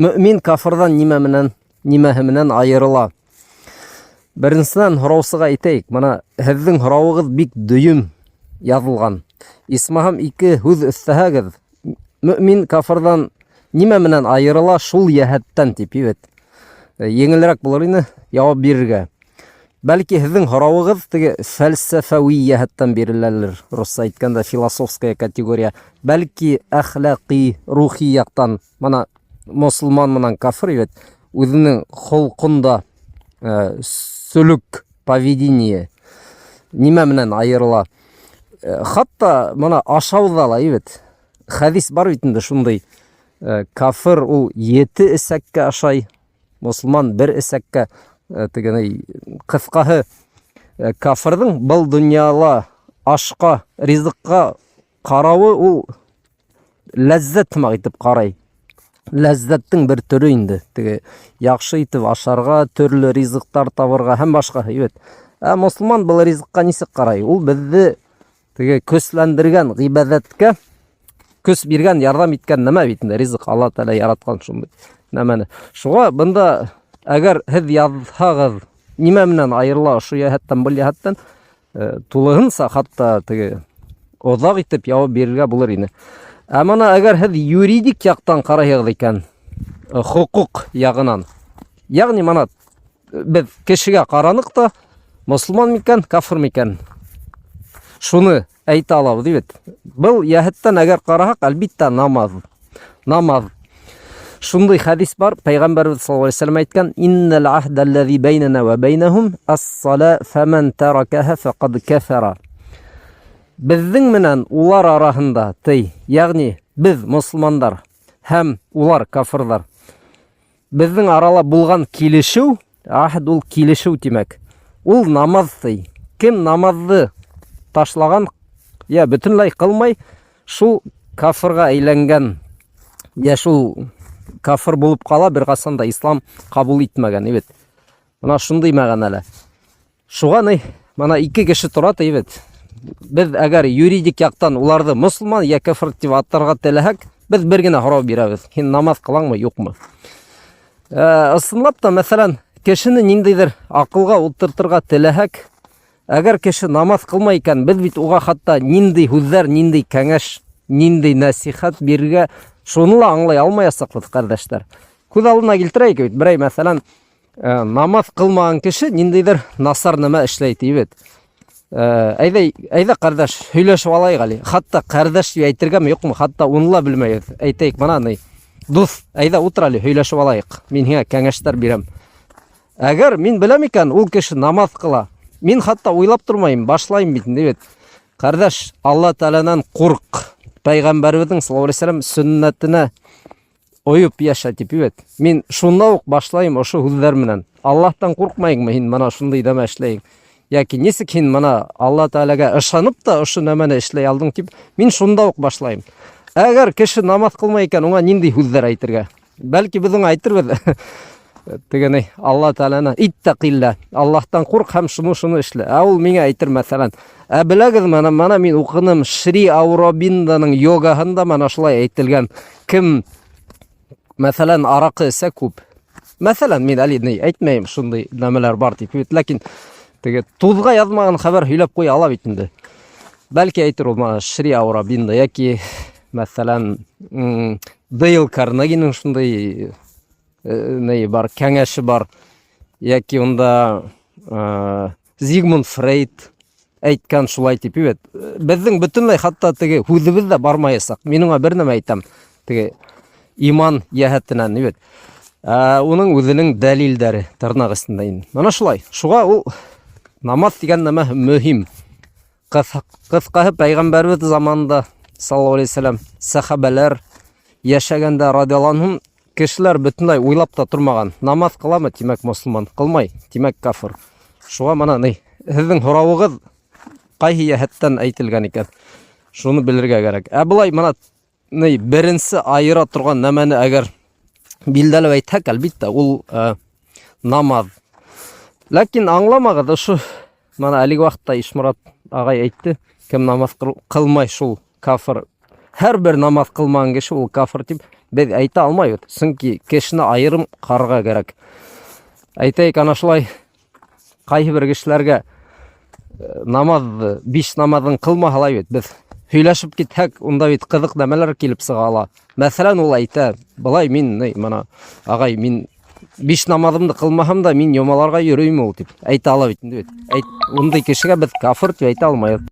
Мөмин кафырҙан нимә менән, нимәһе менән айырыла? Беренсенән, һораусыға әйтәйек, мына һеҙҙең һорауығыҙ бик дөйөм яҙылған. Исмаһам ике һүҙ өҫтәһәгеҙ, мөмин кафырҙан нимә менән айырыла шул йәһәттән тип, бит. Еңелерәк булыр ине яуап бирергә. Бәлки һеҙҙең һорауығыҙ теге фәлсәфәүи йәһәттән биреләлер, русса әйткәндә философская категория, бәлки әхлаҡи, рухи яҡтан. Мына мосолман менән кафир бит үҙенең холҡонда э, сөлөк поведение нимә менән айырыла. Э, хатта мына ашауҙа ла бит хәдис бар бит инде шундай. Э, кафир ул ете эсәккә ашай, Мосолман бер эсәккә э, тегене кыскаһы э, кафырҙың был донъяла ашҡа, ризыҡҡа ҡарауы ул ләззәт һымаҡ итеп ҡарай. Ләззәттең бер төрө инде. Теге яҡшы итеп ашарға, төрлө ризыҡтар табырға һәм башҡаһы бит. Ә мосолман был ризыҡҡа нисек ҡарай? Ул беҙҙе Теге көсләндергән ғибәҙәткә көс биргән, ярҙам иткән нәмә бит инде ризыҡ. Алла Тәгалә яратҡан шундай нәмәне. Шуға бында әгәр һеҙ яҙһағыҙ, нимә менән айырыла ошо йәһәттән, был йәһәттән, э, тулыһынса хатта теге оҙаҡ итеп яуап бирергә булыр ине. Ә мына әгәр һеҙ юридик яҡтан ҡарайһығыҙ икән, э, хоҡуҡ яғынан, ягъни мына беҙ кешегә ҡараныҡ та, мосолман микән, кафыр микән? Шуны әйтә алабыҙ бит. Был йәһәттән әгәр ҡараһаҡ, әлбиттә, намаҙ. Намаҙ. Шундый хәдис бар, Пәйғәмбәрбеҙ саллаллаһу алейһи вәсәлләм әйткән: "Иннал аһда аллази бәйнәнә ва бәйнәһум ас-сала фаман таракаһа фақад кафара." Беҙҙең менән улар араһында ти, ягъни беҙ мосолмандар һәм улар кафырҙар. Беҙҙең арала булған килешеү, аһд ул килешеү тимәк. Ул намаҙ ти. Кем намаҙҙы ташлаған, я бөтөнләй ҡылмай, шул кафырға әйләнгән, я шул кафыр булып ҡала, бер ҡасан да ислам ҡабул итмәгән, бит. Мына шундай мәғәнәлә. Шуға ни, мына ике кеше тора ти бит. Беҙ әгәр юридик яҡтан уларҙы мосолман йә кәфер тип атарға теләһәк, беҙ бер генә һорау бирәбеҙ. Һин намаҙ ҡылаңмы, юҡмы? Ә, ысынлап та, мәҫәлән, кешене ниндәйҙер аҡылға ултыртырға теләһәк, әгәр кеше намаҙ ҡылмай икән, беҙ бит уға хатта ниндәй һүҙҙәр, ниндәй кәңәш, ниндәй нәсихәт бирергә, шуны ла аңлай алмаясаҡбыҙ, ҡәрҙәштәр. Күҙ алдына килтерәйек бит, берәй, мәҫәлән, Э, намаҙ ҡылмаған кеше ниндәйҙер насар нәмә эшләй ти бит. Э, әйҙә, әйҙә ҡәрҙәш, һөйләшеп алайыҡ әле. Хатта ҡәрҙәш тип әйтергәме, юҡмы? Хатта уны ла белмәйбеҙ. Әйтәйек, мына ни. Дуҫ, әйҙә ултыр әле, һөйләшеп алайыҡ. Мин һиңә кәңәштәр бирәм. Әгәр мин беләм икән, ул кеше намаҙ ҡыла. Мин хатта уйлап тормайым, башлайым бит инде бит. Ҡәрҙәш, Алла Тәгаләнән ҡурҡ. Пәйғәмбәребеҙҙең саллаллаһу алейһи вәсәләм сөннәтенә Ойоп йәшә тип бит. Мин шунда уҡ башлайым ошо һүҙҙәр менән. Аллаһтан ҡурҡмайыңмы һин мына шундай нәмә эшләйең? Йәки нисек һин мына Алла Тәгаләгә ышанып та ошо нәмәне эшләй алдың тип, мин шунда уҡ башлайым. Әгәр кеше намаҙ ҡылмай икән, уңа ниндәй һүҙҙәр әйтергә? Бәлки беҙ уңа әйтербеҙ. Тегене Алла Тәгаләне иттәкилла, Аллаһтан ҡурҡ һәм шуны-шуны эшлә. Ә ул миңә әйтер, мәҫәлән, ә беләгеҙ, мына, мына мин уҡыным Шри Ауробинданың йогаһында мына шулай әйтелгән. Кем, мәҫәлән, араҡы эсә күп. Мәҫәлән, мин әле ни әйтмәйем, шундай нәмәләр бар тип бит, ләкин теге туҙға яҙмаған хәбәр һөйләп ҡуя ала бит инде. Бәлки әйтер ул мына Шри Ауробинда яки мәҫәлән, Дейл Карнегиның шундай Э, ни бар, кәңәше бар. Яки унда э, Зигмунд Фрейд әйткән шулай дип бит. Беҙҙең бөтөнләй хатта теге һүҙебеҙ ҙә бармаясаҡ. Мин уңа бер нәмә әйтәм. Теге иман йәһәтенән бит. Ә, уның үҙенең дәлилдәре тырнаҡ эсендә инде. Мына шулай. Шуға ул намаҙ дигән нәмә мөһим. Ҡыҫҡаһы пәйғәмбәребеҙ заманында саллаллаһу алейһи вәсәләм сәхәбәләр йәшәгәндә радиаллаһу анһум кешеләр бөтөнләй уйлап та тормаған. Намаҙ ҡыламы, тимәк мосолман, ҡылмай, тимәк кафыр. Шуға мына ни, һеҙҙең һорауығыҙ ҡайһы йәһәттән әйтелгән икән? Шуны белергә кәрәк. Ә былай мына ни беренсе айыра торған нәмәне әгәр билдәләп әйтһәк, әлбиттә, ул ә, намаҙ. Ләкин аңламағыҙ, ошо мына әлеге ваҡытта Ишморат ағай әйтте, кем намаҙ ҡылмай, шул кафыр. Һәр бер намаҙ ҡылмаған кеше ул кафыр тип. Беҙ әйтә алмайбыҙ, сөнки кешене айырым ҡарарға кәрәк. Әйтәйек, ана шулай ҡайһы бер кешеләргә намаҙ, биш намаҙын ҡылмаһа ла бит, беҙ һөйләшеп китһәк, унда бит ҡыҙыҡ нәмәләр килеп сыға ала. Мәҫәлән, ул әйтә, былай мин, ни, мына, ағай, мин биш намаҙымды ҡылмаһам да, мин йомаларға йөрөйм ул, тип әйтә ала бит инде бит. Әйт, ундай кешегә беҙ кафыр тип әйтә алмайбыҙ.